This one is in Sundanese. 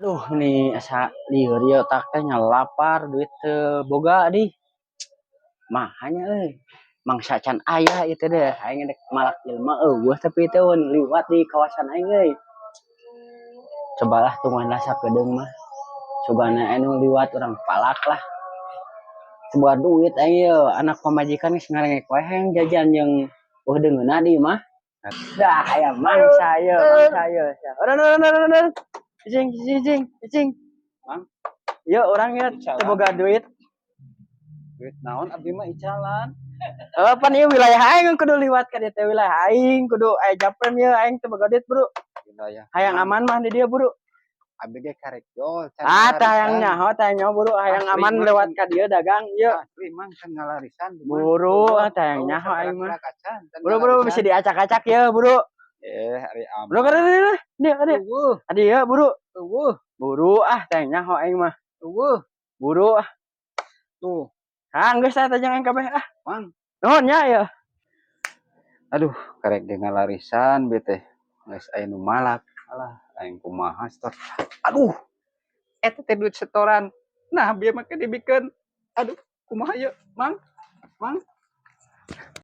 Duh, nih asa lieur ieu otak teh nya, lapar, duit teu boga di. Mahanya euy. Mangsa can aya ieu teh deh, aing rek malak jelema euweuh, tapi teh liwat di kawasan aing euy. Cobalah tungguan lah sakedeung mah. Sugana anu liwat urang palak lah. Sebuah duit aing ieu, anak pamajikan geus ngarengek wae hayang jajan jeung euweuh deungeunna di imah. Dah aya mangsa ieu, mangsa ieu. Urang urang urang urang. Cicing cicing cicing cicing. Mang. Ieu urang ieu teu boga duit. Duit naon? Abdi mah icalan. Oh, pan ieu wilayah aing, kudu liwat ka dieu teh, wilayah aing kudu aya japem ieu, aing teu boga duit, Bro. Wilayah. Hayang aman mah di dieu, Bro. Abdi ge karek jol can Ah, tah hayang ngalarisan. Nyaho, tah hayang nyaho, Bro, hayang Asli, aman Mang. Lewat ka dieu dagang ieu. Asli, Mang, can ngalarisan. Buru, ah, tah hayang nyaho aing mah. Acan, can Bro, bro, ngalarisan. Bisa diacak-acak ya, Bro. Eh, ari aman. Bro, kada dia, dia, dia. Euweuh, Adi ya, Bro. Euweuh, Buru ah, tah hayang nyaho aing mah. Euweuh. Buru ah. Tuh, Ah, geus tah jangan kabeh ah. Mang. Nuhun nya ya. Aduh, karek ge ngalarisan bete. Geus aya nu malak. Alah, aing kumaha setor. Aduh. Eta teh duit setoran. Nah, bieu make dibikeun. Aduh, kumaha ieu, Mang? Mang.